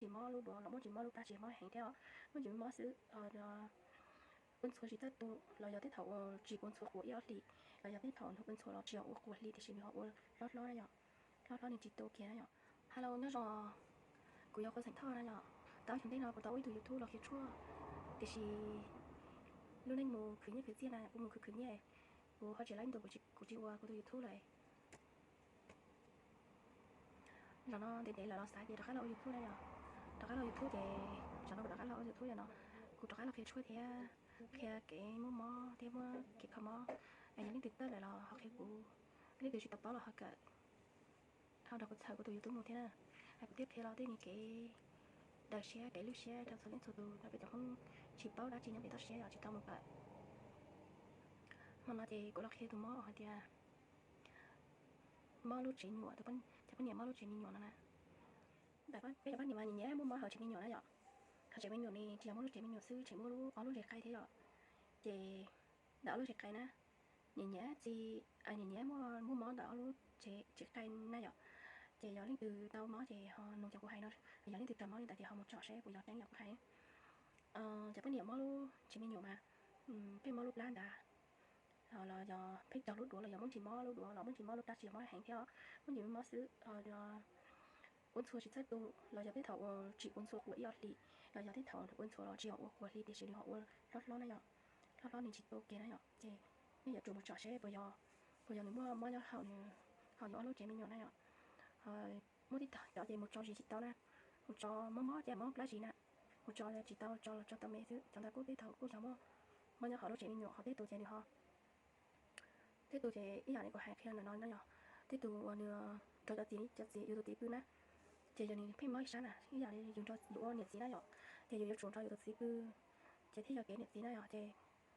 tsis mob lub duav los muab tsis mob lub plab tsis mob heev thiab os. Muab tsis mob xwb, ua ntxhua tsis txawj tu los yog tej thaum uas tsis ua ntxhua quas ib ob hlis, los yog tej thaum nws ua ntxhua los tsis yog ua quas hli tiam sis nws ho ua hlob hlob na yom, hlob hlob nws tsis tu kiag na yom. Hello nyob zoo, kuv yog Qhua Xeem Thoj na yom. Tau xyoo ntej no kuv tau ua ib tug YouTube los qhia tshuaj, tiam sis lub neej mus khwv nyiaj khwv txiaj na, kuv mus khwv khwv nyiaj, kuv ho tsis laib ntu, kuv tsis ua kuv tus YouTube lawm. Zaum no ntev ntev lawm los xav tias rov qab los ua YouTube na yom. Rov qab los YouTube ces zaum no kuv rov qab los ua YouTube yom no, kuv rov qab los qhia tshuaj thiab qhia kev muab mob thiab muab kev kho mob. Yog leej twg txawj lawm los ho qhia kuv, leej twg tsis tau paub los ho kawm, ho nrog kuv txhawb kuv tus YouTube mus thiab na. Hais kuv thiaj qhia los tej me kev daws siab kev lwj siab rau txhua leej txhua tus rau peb cov Hmoob tsis paub dab tsi nyob pem toj siab yom, tsis tau mus kawm. Hmo no ces kuv los qhia tus mob hais tias mob lub tsev nyuam, cov poj niam mob lub tsev me nyuam no na. Peb cov poj niam mas nyiam nyiam muaj mob hauv tsev me nyuam na yom. Hauv tsev me nyuam ne tsis yog muaj lub tsev me nyuam xwb, tseem muaj lub ob lub zes qai thiab yom. Ces ntawm ob lub zes qai na, nyiam nyiam txiv, nyiam nyiam muaj muaj mob ntawm ob lub tsev qai na yom. Ces yog leej twg tau mob ces ho nug cov kuv hais no, yog leej twg raug mob li ntawd ces ho mus tsom seb puas yog tseeb yam kuv hais. Cov poj niam mob lub tsev me nyuam mas pheej mob lub plab ntawd, los yog pheej raug lub duav los yog muab ntsis mob lub duav los muab ntsis mob lub plab tsis yog mob heev thiab, muab ntsis mob xwb. Ua ntxhua tsis txawj tu los yog tej thaum uas tsis ua ntxhua quas ib ob hlis, los yog tej thaum ua ntxhua los tsis yog ua quas hli tiam sis nws ho ua hlob hlob na yom, hlob hlob nws tsis tu kiag na yom. Ces nej yuav tsum mus tsom seb puas yog, puas yog nws muaj mob nyob hauv, nws ho yog ob lub tsev me nyuam na yom. Muaj tej tog cov ces mus tso zis tsis tau na, mus tso mob mob ces mob plab zis na, mus tso tsis tau, tso los tso tau me xwb. Cov ntawd kuj tej thaum kuj yog muaj mob nyob hauv lub tsev me nyuam, ho tej tus ces nws ho, tej tus ces ib yam li kuv hais qhia ntawm no no yog, tej tus uas nws rau cov txiv, cov txiv yus tus txiv pw na, ces yog nws pheej mob ib sab na, ib yam li yus ua niam txiv na yom, ces yus yuav tsum rau yus tus txiv pw, ces thiaj yog kev niam txiv na yom. Ces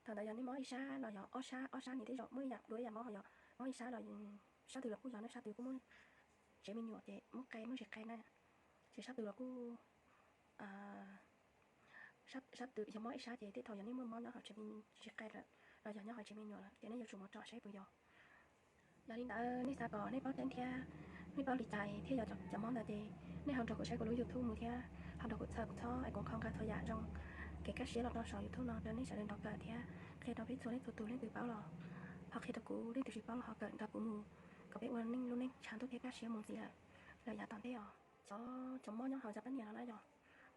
thaum ntawd yog nej mob ib sab los yog ob sab, ob sab nws tej zaum muaj ib yam dua ib yam mob, ho yog mob ib sab los sab twg los kuj yog nej sab twg kuj muaj tsev me nyuam ces muab qe muab zis qe na, ces sab twg los kuj sab twg yog mob ib sab ces tej thaum yog nej muaj mob nyob hauv tsev me, zis qe lawm, los yog nyob hauv tsev me nyuam lawm ces nej yuav tsum mus tsom seb puas yog. Yog li ntawd nej xav kom nej paub tseeb thiab nej paub li cas thiaj yog cov mob ntawd ces nej ho nrog kuv saib kuv lub YouTube mus thiab ho nrog kuv txhawb kuv txhob es kuv qhov nqa txhua yam zoo kev kaj siab los rau saum YouTube no rau nej sawv daws nrog kawm thiab qhia rau peb txhua leej txhua tus, leej twg paub los ho qhia rau kuv, leej twg tsis paub los ho kawm nrog kuv mus kom peb ua neej lub neej tshav ntuj thiab kaj siab mus ntxiv lawm, lawm yav tom ntej os. Cov, cov mob nyob hauv cov poj niam no na yog,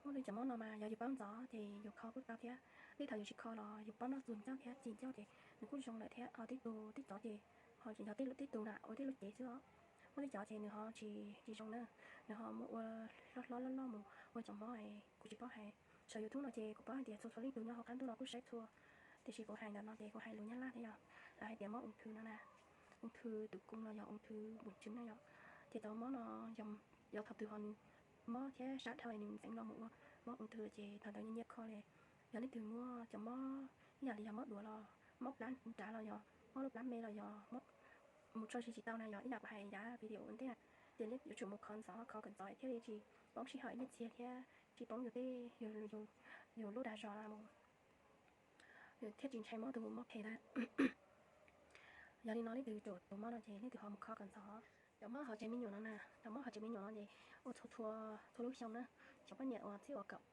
muaj li cov mob no mas yog yus paub ntxov ces yus kho kuj tau thiab, tej thaum yus tsis kho los yus paub noj txug ncauj thiab txi ncauj ces nws kuj zoo lawm thiab. Ho tej tus tej cov ces ho yog tej tus na ua tej lub cev xwb os, muaj tej cov ces nws ho tsis, tsis zoo na, nws ho muab ua hlob hlob loj loj mus ua cov mob kuv tsis paub hais. Saum YouTube no ces kuv paub hais tias txhua txhua leej tus nyob hauv qab ntuj no kuj saib txhua, tiam sis kuv hais ntawm no ces kuv hais lus Nyab Laj thiab yog, lawv hais tias mob ung thư no na, ung thư tử cung los yog ung thư buồng trứng na yom. Ces cov mob no yog thaum twg ho nws mob thiab sab dhau nws ntxeev los mus ua mob ung thư ces thaum ntawd nyias nyias kho li. Yog leej twg muaj cov mob ib yam li yog mob duav los mob plab nrav los yog mob lub plab me los yog mus tso zis tsis tau na yog ib yam kuv hais yav video ua ntej na, ces nej yuav tsum mus kho ntxov, kho kom ntxov thiaj li tsis poob sij hawm ib nyuag txiag thiab tsis poob yus tej, yus lub dag zog na mus, thiaj tsis ntshai mob tus mob phem ntawd. Yog li no leej twg yuav tsum tus mob no ces leej twg ho mus kho kom ntxov. Cov mob hauv tsev me nyuam no na, cov mob hauv tsev me nyuam no ces ua txhua txhua, txhua lub xyoo na, cov poj niam uas txij uas kaum,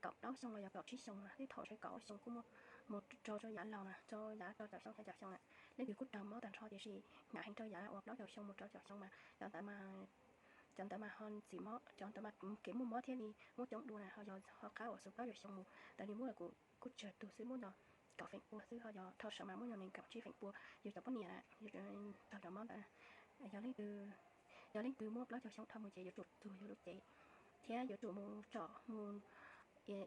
kaum plaub xyoo los yog kaum tsib xyoo na, tej thaum sawv kaum xyoo kuj muaj, mus rau rau yav laus na, rau yav rau caum xyoo xya caum xyoo na, leej twg kuj raug mob tag nrho tiam sis nyam heev rau yav uas plaub caug xyoo mus rau caum xyoo mas cov ntawd mas, cov ntawd mas ho txim mob, cov ntawd mas kev muaj mob thiaj li muaj coob dua na, ho yog ho qab uas xub plaub caug xyoo mus ntawd li muaj kuv kuj tsawg tus xwb muaj yog kaum feem pua xwb, ho yog dhau sawv mas muaj yog nees nkaum tsib feem pua yus cov poj niam na, yus raug cov mob ntawd. Yog leej twg, yog leej twg muaj plaub caug xyoo dhau mus ces yuav tsum txug yus lub cev thiab yuav tsum mus tsom mus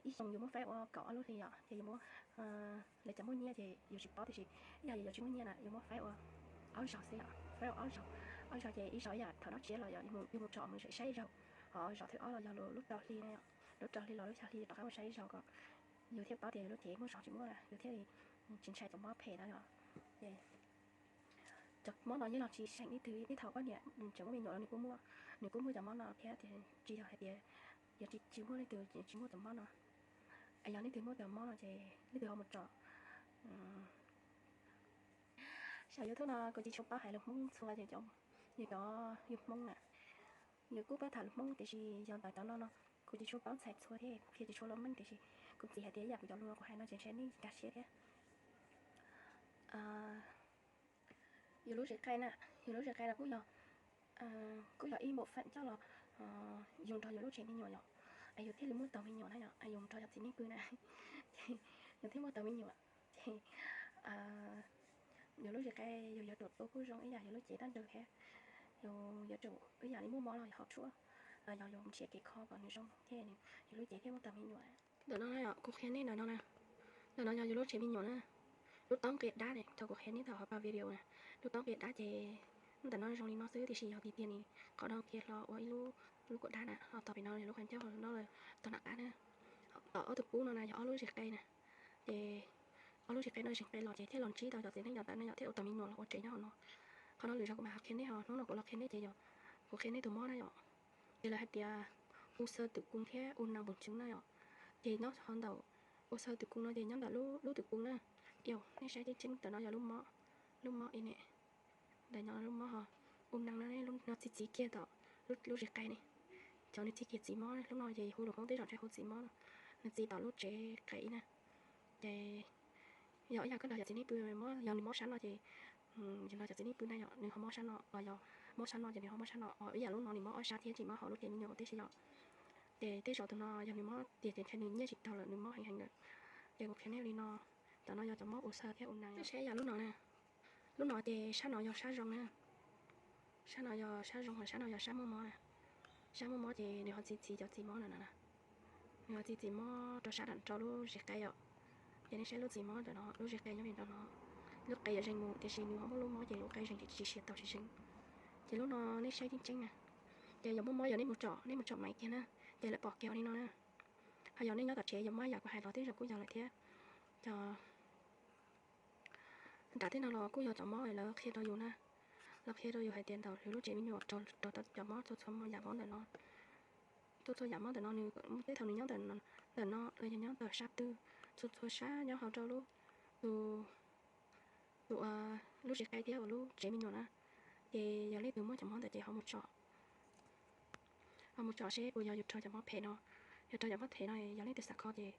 ib xyoo yus muab faib ua kaum ob lub hli yom, ces yus muab, lawv cov muaj nyiaj ces yus tsis paub tiam sis ib yam yus tsis muaj nyiaj na yus muab faib ua ob zaug xwb yom, faib ua ob zaug, ob zaug ces ib zaug ib yam thaum dab tsi los yog yus mus tsom mus saib ib zaug, ho zaug thib ob los yog lub rau hli na, lub rau hli los lub xya hli rov qab mus saib ib zaug kom yus thiaj paub tias yus lub cev muaj zog tsis muaj na, yus thiaj li tsis ntshai cov mob phem ntawd yom. Cov mob no yeej los tsis seem leej twg, tej thaum poj niam tseem muaj me nyuam los nws kuj muaj, nws kuj muaj cov mob no thiab, tsis yog hais tias yog tsis muaj leej twg tsis muaj cov mob no. Yog leej twg muaj cov mob no ces leej twg ho mus tsom. Saum YouTube no kuv tsis tshua paub hais lus Hmoob txhua, yus cov, yus cov yus Hmoob na, yus kuj paub tham lus Hmoob tiam sis yog ntawm cov no no Kuv tsis tshua paub txhais txhua thiab kuv qhia tsis tshua loj meej tiam sis kuv ntxiv hais tias ib yam kuv cov lus no kuv hais no tseem ntshe nej nkag siab thiab. Yus lub zes qe na, yus lub zes qe no kuj yog, kuj yog ib npaum feem coj los yus nrog yus lub tsev me nyuam yom, es yus thiaj li muaj taug me nyuam na yom, es yus nrog cov txiv neej pw na, yus thiaj muaj taug me nyuam. Ces yus lub zes qe yus yuav tsum tu kuj zoo ib yam yus lub cev tab ntawd thiab, yus yuav tsum ib yam li muaj mob los yus haus tshuaj, los yog yus nrhiav kev kho kom nws zoo thiab yus lub cev thiaj muaj taug me nyuam. Ntawm no yom, kuv qhia nej ntawm no na, ntawm no yog yus lub tsev me nyuam na, lub toob qia dab ne, thaum kuv qhia nej thaum hauv pas video na, lub toob qia dab ces ntawm no zoo li no xwb tiam sis yog tiag tiag ne, qhov no qia hlo ua ib lub, lub kuam dab na, ho tom pem no yog lub qhov ncauj no tog nram qab na, tom ob tug kub no na yog ob lub zes qe na, ces ob lub zes qe no zes qe los ces thiaj los ntsib tau cov txiv neej yav tawm na yom, thiaj ua tau me nyuam los ua tsev nyob hauv no. Qhov no lwm zaus kuv mam qhia nej ho, hnub no kuv los qhia nej ces yog kuv qhia nej tus mob na yom, ces lawv hais tias u xaw twm kung thiab u nang npus ntseev na yom, ces nyob ho ntawm u xaw twm kung no ces nyob ntawm lub twm kung na. Yog nej saib tseeb tseeb ntawm no yog lub mob, lub mob ib ne, ntawm no lub mob ho u nang no, no txi txiv kiag tom lub zes qe ne, cov nws txi kiag txiv mob, lub no ces hu lus Hmoob tej zaum ntshe hu txiv mob no, nws txi tom lub tsev qe ib na. Ces yog ib yam koj nrog cov txiv neej pw, yog nws mob sab no ces, yog nrog cov txiv neej pw na yom nws ho mob sab no, los yog mob sab no ces nws ho mob sab no, ib yam lub no nws mob ob sab thiab tsis mob hauv lub cev me nyuam thiab si yom. Ces tej zaum tus no yog nws mob tiag ces ntshe nws nyiaj tsis taug lawm, nws mob heev heev lawm. Ces kuv qhia nej li no, ntawm no yog cov mob u xaw thiab u nang, saib yam lub no na, lub no ces sab no yog sab zoo na, sab no yog sab zoo, ho sab no yog sab muaj mob na. Sab muaj mob ces nws ho txi txiv cov txiv mob no na, nws ho txi txiv mob rau sab nram rau lub zes qe yom. Ces nej saib lub txiv mob ntawm no, lub zes qe nyob li ntawm no, lub qe yuav zeeg mus tiam sis nws ho muaj lub mob ces lub qe zeeg tsis siav taus tsis zeeg. Ces lub no nej saib tseeb tseeb na, ces yog muaj mob yog nej mus tsom, nej mus tsom maiv kiag na, ces lawv pom kiag li no na. Ho yog nej nyob tom tsev yog mob yam kuv hais los tej zaum kuj yog lawm thiab. Cov nram tej no los kuj yog cov mob lawv qhia rau yus na, lawv qhia rau yus hais tias ntawm yus lub tsev me nyuam raug tau cov mob txhua txhua yam mob ntawm no, txhua txhua yam mob ntawm no nws muaj tej thaum nws nyob ntawm no los yog nyob ntawm sab twg, txhua txhua sab nyob hauv rau lub, tus, tus, lub zes qe thiab uas lub tsev me nyuam na. Ces yog leej twg muaj cov mob ntawd ces ho mus tsom, ho mus tsom seb puas yog yus raug cov mob phem no. Yog raug cov mob phem no yog leej twg xav kho ces,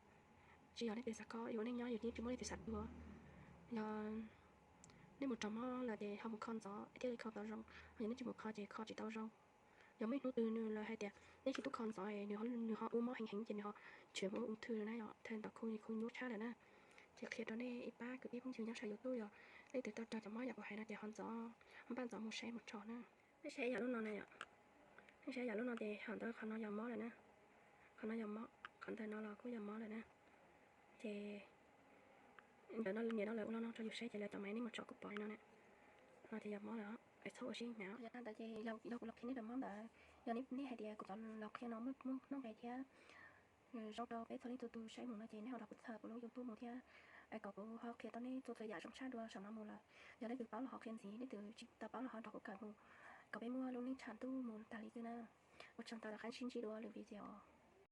tsis yog leej twg xav kho, yus ua neej nyob yus yeej tsis muaj leej twg xav tuag. Yog nej mus raug mob lawm ces ho mus kho ntxov thiaj li kho tau zoo, ho yog nej tsis mus kho ces kho tsis tau zoo. Yog muaj ib hnub twg nws lawv hais tias nej tsis tub kho ntxov, nws ho ua mob heev heev ces nws ho tshwm mus ua ung thư na yom, thawj ntawd khu khu nyuaj tshaj lawm na. Ces qhia rau nej ib pab kwv tij phooj ywg nyob saum YouTube yog leej twg tau raug cov mob yam kuv hais no ces ho ntxov, ho npaj ntxov mus saib mus tsom na. Nej saib yam lub no na yom, nej saib yam lub no ces ho ntawd qhov no yog mob lawm na, qhov no yog mob, qhov ntawm no los kuj yog mob lawm na. Ces ntawm no niam no lawv ua lo no rau yus saib ces lawv cov maiv nej mus tsom kuj pom li no na. No ces yog mob lawm, es txhob ua siab hnav. Yog tag ntawd ces yog kuv los qhia nej cov mob ntawd, yog nej hais tias kuv cov los qhia no muaj hnub nqe thiab zoo rau peb txhua leej txhua tus saib mus no ces nej ho los kuv txhawb kuv lub YouTube mus thiab, es kom kuv ho qhia tau nej txhua txhua yam zoo tshaj dua saum no mus lawm. Yog leej twg paub los ho qhia ntxiv, leej twg tsis tau paub los ho nrog kuv kawm mus, kom peb muaj lub neej tshav ntuj mus tas li xwb na. Ua tsaug ntau, rov qab sib ntsib dua lwm video.